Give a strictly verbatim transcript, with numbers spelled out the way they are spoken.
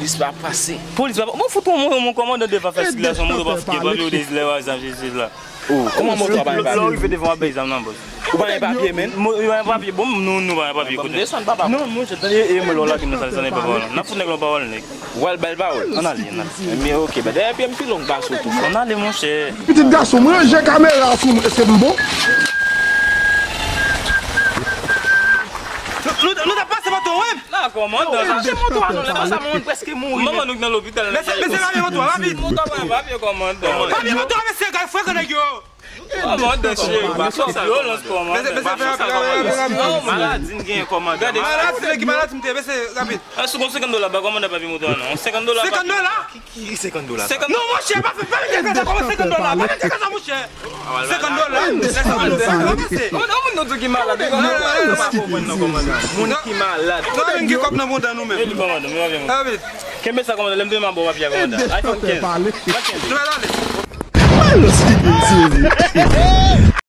Polis pa pase. Polis pa, mwen fout yon, yon, yon kòmandan devan fè sikilasyon, moto pa fout gen papye, ou de lè w a zam, se la. Oh, kòman moto a pa gen papye? Lè w rive devan, w ap bay zam nan, bòs. Ou pa gen papye, menn? Mo-, yo pa gen papye, bon, nou, nou pa gen papye, kote? Desann, papa. Non, monchè, tande, e, mwen, lò la, ki nou sa, sa, papa, non. N ap fout nèg la pawòl, nèg. W al ba l pawòl? Ann ale, ann ale. Men, ok, men dèyè pye m pi long pase w tou. Ann ale, monchè. Pitit gason, mwen ranje kamera sou mwen, èske m bon? Nou, nou, nou t ap pase moto, wi. La, kòmandan, sa se moto a, non, lè sa, mwen prèske mouri. Manman nou k nan lopital. Mesye, mesye, papye moto a, rapid. Moto a, papye, kòmandan. Papye moto a, mesye, gay, frekan nèg yo. Kòmandan, cheri, pa fè sa, vyolans, kòmandan. Mesye, mesye, fè rapid, rapid, rapid, rapid. Maladi n genyen, kòmandan. Maladi, se ki maladi m te, mesye, rapid. A, si w gen senkant dola, ba kòmandan papye moto a, non. Senkant dola. Senkant dola? Ki senkant dola? Senkant. Non, monchè, pa fè, pa mete kaka kòman senkant dola. Pa mete kaka, monchè. Senkant dola. Lè sa pase. Moun, moun nou di ki malad. Moun ki malad. Non, men gen kòb nan bouda nou menm. Eli kòmandan, men pa vin. Rapid. Kenbe sa, kòmandan, lè m te ma bò papye a, kòmandan. iPhone kenz. iPhone kenz. Nou va ale. Alò, si gen sezi.